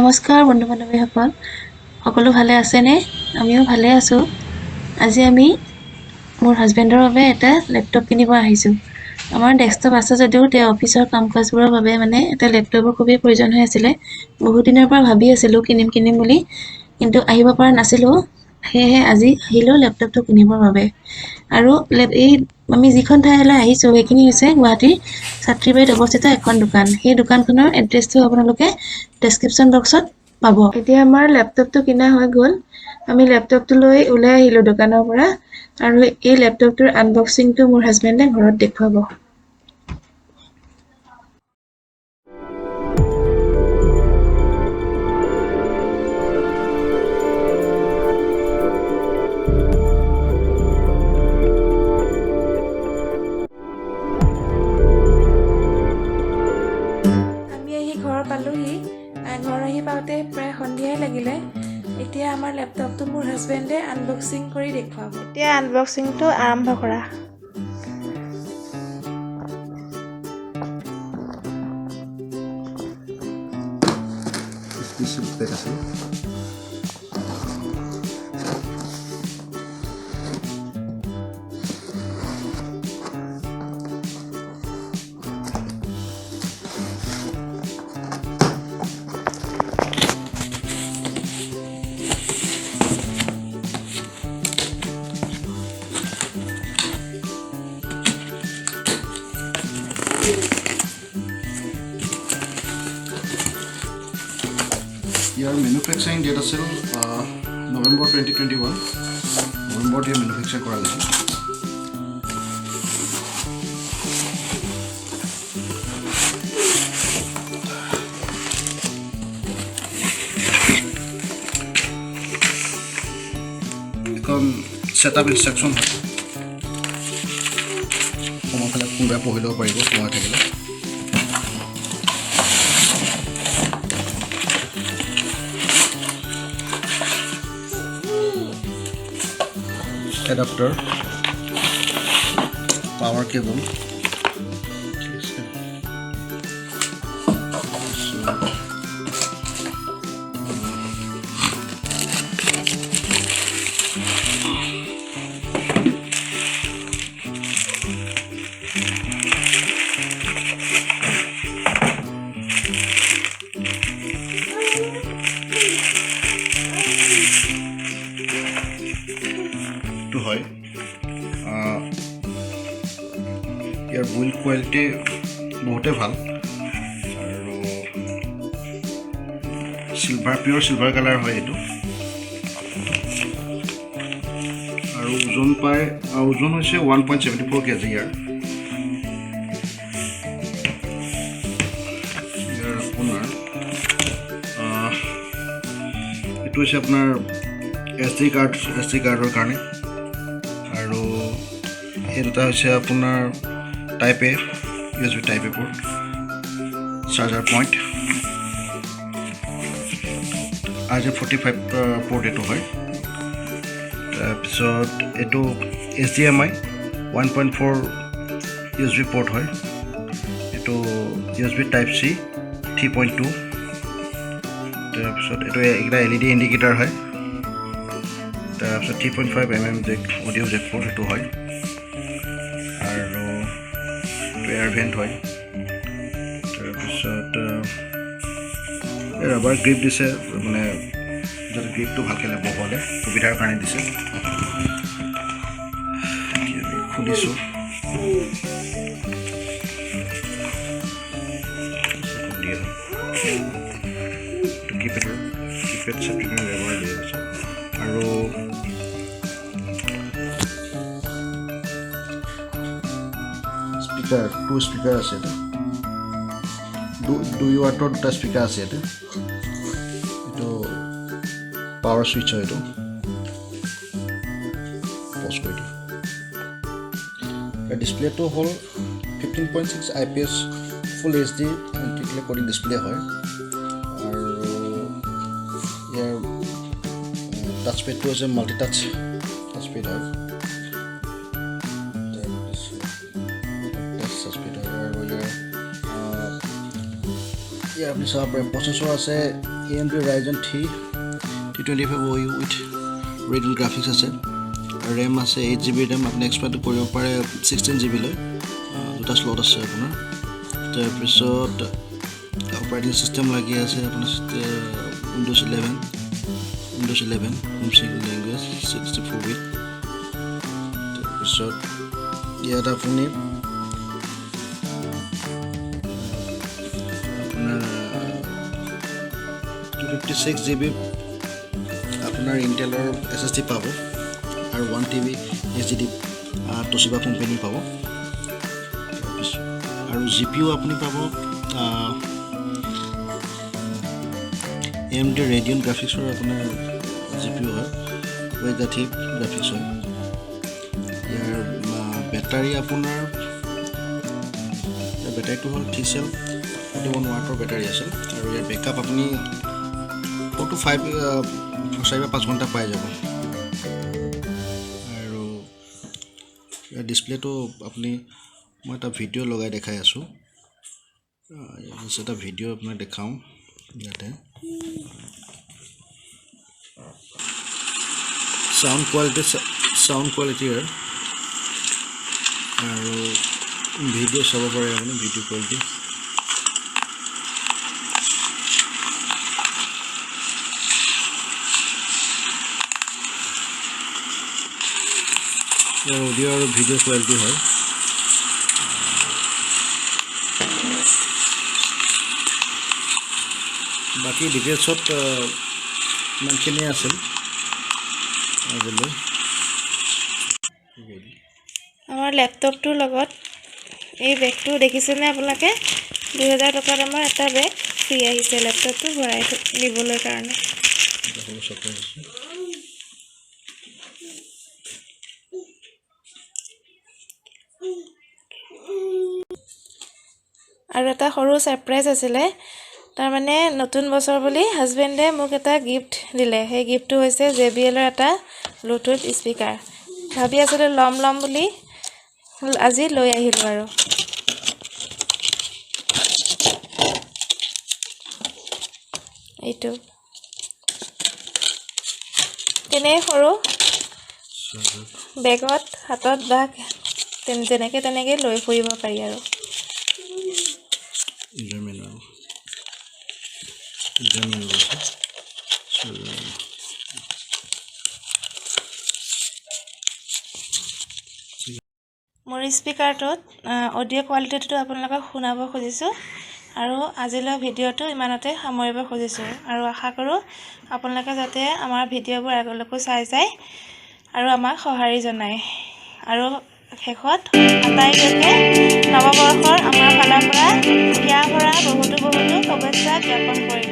নমস্কাৰ বন্ধু বান্ধৱীসকল, সকলো ভালে আছেনে? আমিও ভালে আছোঁ। আজি আমি মোৰ হাজবেণ্ডৰ বাবে এটা লেপটপ কিনিব আহিছোঁ। আমাৰ ডেস্কটপ আছে যদিও তেওঁ অফিচৰ কাম কাজবোৰৰ বাবে মানে এটা লেপটপৰ খুবেই প্ৰয়োজন হৈ আছিলে। বহুত দিনৰ পৰা ভাবি আছিলোঁ কিনিম কিনিম বুলি, কিন্তু আহিব পৰা নাছিলোঁ। সেয়েহে আজি আহিলোঁ লেপটপটো কিনিবৰ বাবে। আৰু এই আমি যিখন ঠাইলৈ আহিছোঁ সেইখিনি হৈছে গুৱাহাটীৰ ছাত্ৰীবাৰীত অৱস্থিত এখন দোকান। সেই দোকানখনৰ এড্ৰেছটো আপোনালোকে ডেছক্ৰিপশ্যন বক্সত পাব। এতিয়া আমাৰ লেপটপটো কিনা হৈ গ'ল। আমি লেপটপটো লৈ ওলাই আহিলোঁ দোকানৰ পৰা আৰু এই লেপটপটোৰ আনবক্সিংটো মোৰ হাজবেণ্ডে ঘৰত দেখুৱাব। আমি আহি ঘৰ পালোহি। ঘৰ আহি পাওঁতে প্ৰায় সন্ধিয়াই লাগিলে। এতিয়া আমাৰ লেপটপটো মোৰ হাজবেণ্ডে আনবক্সিং কৰি দেখুৱাব। এতিয়া আনবক্সিংটো আৰম্ভ কৰা। স্পেচিয়েল পেক আছে। ইয়াৰ মেনুফেকচাৰিং ডেট আছিল নৱেম্বৰ 2021। নৱেম্বৰত ইয়াৰ মেনুফেকচাৰ কৰা গৈছিল। এখন ছেট আপ ইনষ্ট্ৰাকশ্যন হয়, সময় পালে কোনোবাই পঢ়ি ল'ব পাৰিব সময় থাকিলে। এডাপ্টাৰ, পাৱাৰ কেবল, ঠিক আছে। তাৰপিছত এইটো হয়, ইয়াৰ বিল্ড কোৱালিটি বহুতেই ভাল আৰু চিলভাৰ, পিয়'ৰ চিলভাৰ কালাৰ হয় এইটো। আৰু ওজন পায়, ওজন হৈছে 1.74 kg। ইয়াৰ ইয়াৰ আপোনাৰ এইটো হৈছে আপোনাৰ এছডি কাৰ্ড, এছডি কাৰ্ডৰ কাৰণে। আৰু এই দুটা হৈছে আপোনাৰ type A, USB type A port, charger point, RJ45 port এইটো হয়। তাৰপিছত এইটো HDMI 1.4 USB port হয়। এইটো USB type C 3.2। তাৰপিছত এইটো এইকেইটা এলইডি ইণ্ডিকেটাৰ হয়। তাৰপিছত 3.5 mm jack, audio jack port সেইটো হয়। আৰু এইটো এয়াৰ ভেণ্ট হয়। তাৰপিছত এই ৰাবাৰ গ্ৰিপ দিছে, মানে যাতে গ্ৰিপটো ভালকৈ বহলে সুবিধাৰ কাৰণে দিছে। এতিয়া আমি খুলিছোঁ। দিয়ে এইটো কিপেড চেফটিৰ কাৰণে ব্যৱহাৰ দিয়া হৈছে। আৰু স্পীকাৰ, টু স্পীকাৰ আছে ইয়াতে। 2 ৱাটৰ দুটা স্পীকাৰ আছে ইয়াতে। এইটো পাৱাৰ ছুইচ হয়, এইটো পজ কৰি দিওঁ। ইয়াৰ ডিছপ্লেটো হ'ল 15.6 IPS full HD anti coating display হয়। আৰু ইয়াৰ টাচ পেডটো হৈছে মাল্টি টাচ পেড হয়। তাৰপিছত টাচ পেড হয়। আৰু ইয়াৰ ইয়াৰ আপুনি চাব পাৰে, প্ৰচেছৰ আছে AMD Ryzen 3 325U with Radeon graphics আছে। ৰেম আছে 8 GB RAM, আপুনি এক্সপেণ্ড কৰিব পাৰে 16 জিবিলৈ। দুটা শ্লট আছে আপোনাৰ। তাৰপিছত অপাৰেটিং ছিষ্টেম লাগি আছে আপোনাৰ Windows 11, Windows 11 Home single language, 64 bit। তাৰপিছত ইয়াত আপুনি আপোনাৰ 256 GB আপোনাৰ ইণ্টেলৰ এছএছডি পাব আৰু 1 TB HDD Toshiba company পাব। তাৰপিছত আৰু জিপিইউ আপুনি পাব এএমডি ৰেডিয়ন গ্ৰাফিক্সৰ আপোনাৰ জিপিইউ হয়, ৱেগা 3 গ্ৰাফিক্স হয়। ইয়াৰ বেটাৰী আপোনাৰ, ইয়াৰ বেটাৰীটো হ'ল 3 চেল 41 ৱাটৰ বেটাৰী আছিল আৰু ইয়াৰ বেকআপ আপুনি 4 টু 5, 4 বা 5 ঘণ্টা পাই যাব। আৰু ইয়াৰ ডিছপ্লেটো আপুনি, মই এটা ভিডিঅ' লগাই দেখাই আছোঁ। ইয়াত আছে এটা ভিডিঅ', আপোনাক দেখাওঁ ইয়াতে। চাউণ্ড কোৱালিটিৰ আৰু ভিডিঅ' চাব পাৰে আপুনি, ভিডিঅ' কোৱালিটি। ইয়াৰ অডিঅ' আৰু ভিডিঅ' কোৱালিটি হয়। বাকী ডিটেইলছত ইমানখিনিয়ে আছিল আজিলৈ। আমাৰ লেপটপটোৰ লগত এই বেগটো দেখিছেনে আপোনালোকে? 2000 টকাত আমাৰ এটা বেগ ফ্ৰী আহিছে লেপটপটো ভৰাই নিবলৈ কাৰণে। এটা সৰু ছাৰপ্ৰাইজ আছে। আৰু এটা সৰু ছাৰপ্ৰাইজ আছিলে। তাৰমানে নতুন বছৰ বুলি হাজবেণ্ডে মোক এটা গিফ্ট দিলে। সেই গিফ্টটো হৈছে জেবিএলৰ এটা ব্লুটুথ স্পীকাৰ। ভাবি আছিলোঁ ল'ম ল'ম বুলি, আজি লৈ আহিলোঁ আৰু এইটো তেনেই সৰু, বেগত, হাতত বা যেনেকৈ তেনেকৈ লৈ ফুৰিব পাৰি আৰু। ইউজাৰ মেনুৱেল, ইউজাৰ মেনুৱেল আছে। So, মোৰ স্পীকাৰটোত অডিঅ' কোৱালিটিটো আপোনালোকক শুনাব খুজিছোঁ আৰু আজিলৈ ভিডিঅ'টো ইমানতে সামৰিব খুজিছোঁ আৰু আশা কৰোঁ আপোনালোকে যাতে আমাৰ ভিডিঅ'বোৰ আগলৈকো চাই যায় আৰু আমাক সঁহাৰি জনায়। আৰু শেষত আটাইলৈকে নৱবৰ্ষৰ আমাৰ ফালৰ পৰা হিয়া ভৰা বহুতো বহুতো শুভেচ্ছা জ্ঞাপন কৰিলোঁ।